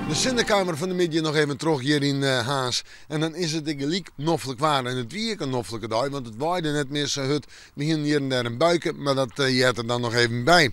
De sinne kaam der fan 'e middei noch even troch hjir yn Harns. En dan is it ek gelyk noflik waar. En it wie ek in noflike dei, want it waaide net mear sa hurd. We hienen hjir en dêr in buike, mar dat heart der dan noch even by.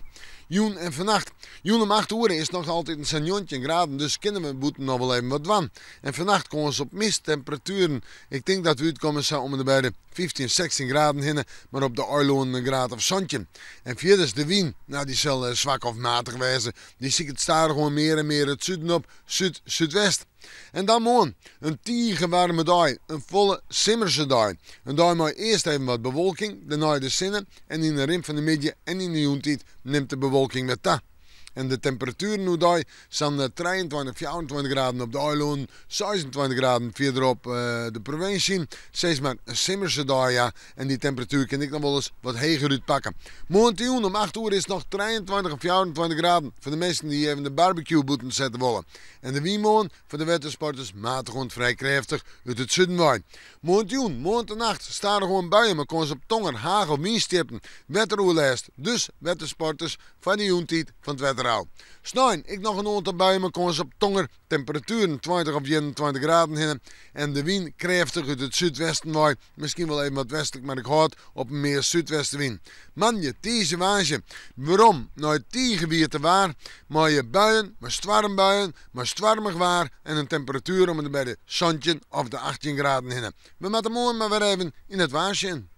Jûn en fannacht. Jûn om 8 oere is it noch altiten sa'n 19 graden, dus kinne we bûten noch wol even wat dwaan. En fannacht kâns op mist, temperatueren. Ik tink dat we útkomme sa om en by de 15, 16 graden hinne, mar op de eilannen in graad of 17. En fierders de wyn, nou dy sil swak of matich wêze. Dy siket stadichoan mear en mear it suden op, súd, súdwest. En dan moarn, in tige waarme dei, in folle simmerse dei. In dei mei earst even wat bewolking, dêrnei de sinne en yn de rin fan de middei en yn de jûntiid nimt de bewolking wer ta. En de temperatueren oerdei sa'n 23, 24 graden op de eilannen, 26 graden fierderop de provinsje. Sis mar in simmerse dei, ja. En dy temperatuer kin ek noch wolris wat heger útpakke. Moarntejûn om 8 oere is it noch 23 of 24 graden foar de minsken dy't even de barbecue bûten sette wolle. En de wyn moarn foar de wettersporters matich oant frij krêftich út it suden wei. Moarntejûn, moarntenacht stadichoan buien mei kâns op tonger, hagel, wynstjitten, wetteroerlêst. Dus wettersporters foar de jûntiid fan it wetter ôf. Snein ek noch in oantal buien mei kâns op tonger, temperatueren 20 of 21 graden hinne en de wyn krêftich út it súdwesten wei, miskien wol even wat westlik, mar ik hâld op in mear súdwestewyn. Moandei, tiisdei, woansdei werom nei it tige wiete waar mei buien, mei stoarmbuien, mei stoarmich waar en in temperatuer om en by de 17 of de 18 graden hinne. We moatte moarn mar wer even yn it waar sjen.